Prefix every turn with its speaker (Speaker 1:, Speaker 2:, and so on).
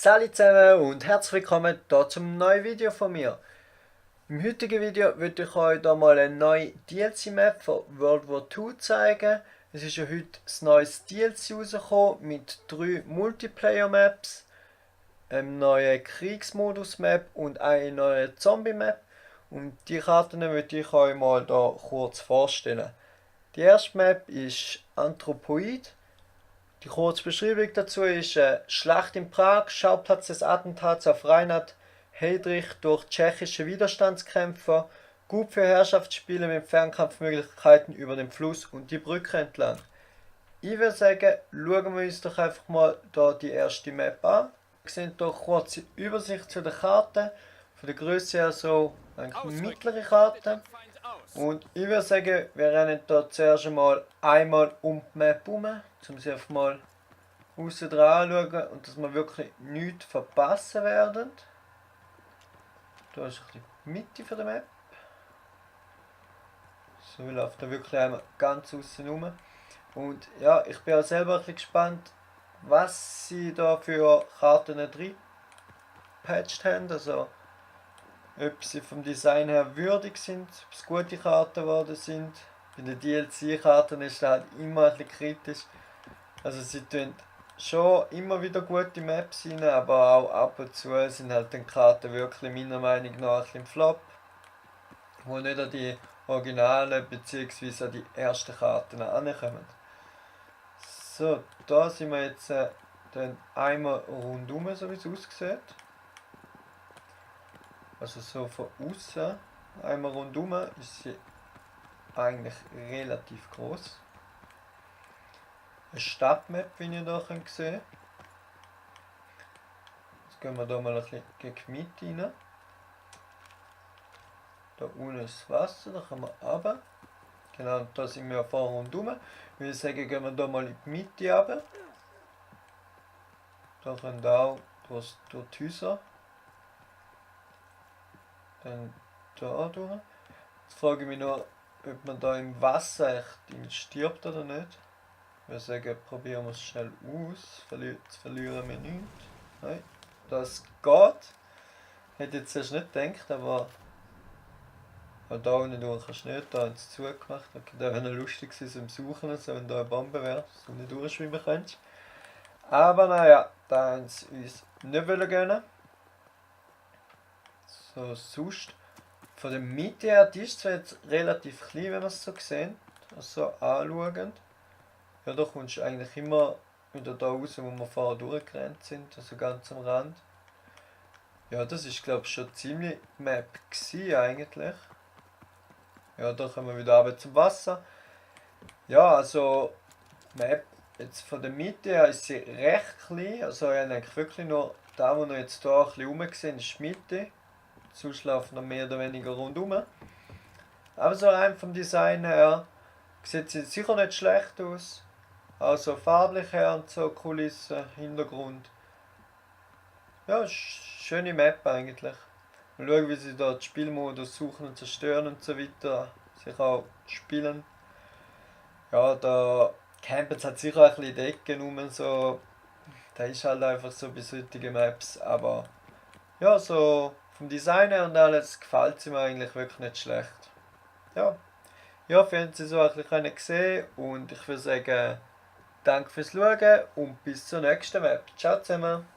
Speaker 1: Salut zusammen und herzlich willkommen hier zum neuen Video von mir. Im heutigen Video würde ich euch hier mal eine neue DLC-Map von World War II zeigen. Es ist ja heute ein neues DLC rausgekommen mit 3 Multiplayer-Maps, einem neuen Kriegsmodus-Map und einer neuen Zombie-Map. Und die Karten würde ich euch mal hier kurz vorstellen. Die erste Map ist Anthropoid. Die Kurzbeschreibung dazu ist Schlacht in Prag, Schauplatz des Attentats auf Reinhard Heydrich durch tschechische Widerstandskämpfer, gut für Herrschaftsspiele mit Fernkampfmöglichkeiten über den Fluss und die Brücke entlang. Ich würde sagen, schauen wir uns doch einfach mal hier die erste Map an. Wir sehen hier eine kurze Übersicht zu der Karte, von der Größe her so eine mittlere Karte. Und ich würde sagen, wir rennen hier zuerst einmal um die Map herum, um sie einfach mal außen dran anschauen und dass wir wirklich nichts verpassen werden. Hier ist die Mitte der Map. So, wir laufen da wirklich einmal ganz außen rum. Und ja, ich bin auch selber ein bisschen gespannt, was sie da für Karten drin gepatcht haben. Also, ob sie vom Design her würdig sind, ob es gute Karten geworden sind. Bei den DLC-Karten ist das halt immer ein bisschen kritisch. Also sie tun schon immer wieder gute Maps rein, aber auch ab und zu sind halt die Karten wirklich meiner Meinung nach ein bisschen Flop, wo nicht an die Originalen bzw. an die ersten Karten ankommen. So, da sind wir jetzt dann einmal rundum, so wie es aussieht. Also so von außen einmal rundum ist sie eigentlich relativ groß. Eine Stadtmap, wie ihr hier sehen könnt. Jetzt gehen wir hier mal ein bisschen gegen die Mitte rein. Da unten ist das Wasser, da können wir runter. Genau, da sind wir vorne rundum. Ich würde sagen, gehen wir hier mal in die Mitte runter. Da können wir auch durch die Häuser. Dann da durch. Jetzt frage ich mich noch, ob man da im Wasser echt stirbt oder nicht. Ich würde sagen, probieren wir es schnell aus. Jetzt verlieren wir nichts. Nein, das geht. Hätte jetzt erst nicht gedacht, aber da unten durch kannst du nicht, da haben sie zugemacht. Okay, das wäre noch lustig gewesen, im Suchen, so, wenn da eine Bombe wäre, dass du nicht durchschwimmen könntest. Aber naja, da haben sie uns nicht gönnen. So, sonst von der Mitte her, die ist zwar jetzt relativ klein, wenn man es so sieht, also anschauen. Ja, da kommst du eigentlich immer wieder da raus, wo wir vorher durchgerannt sind, also ganz am Rand. Ja, das ist glaube ich schon ziemlich Map gewesen, eigentlich. Ja, da kommen wir wieder runter zum Wasser. Ja, also Map jetzt von der Mitte her ist sie recht klein, also ich habe eigentlich wirklich nur da, wo wir jetzt hier ein bisschen rumgesehen ist die Mitte. Sonst laufen wir mehr oder weniger rundum. Aber so rein vom Design her sieht sie sicher nicht schlecht aus. Also farblich her und so, Kulissen, Hintergrund. Ja, schöne Map eigentlich. Mal schauen, wie sie da den Spielmodus suchen und zerstören und so weiter. Sich auch spielen. Ja, da campen sie halt sicher ein bisschen in die Ecken rum, so. Da ist halt einfach so bei solchen Maps. Aber ja, so vom Design her und alles gefällt sie mir eigentlich wirklich nicht schlecht. Ja, ja, wir haben sie so ein bisschen gesehen und ich würde sagen, danke fürs Schauen und bis zur nächsten Map. Ciao zusammen!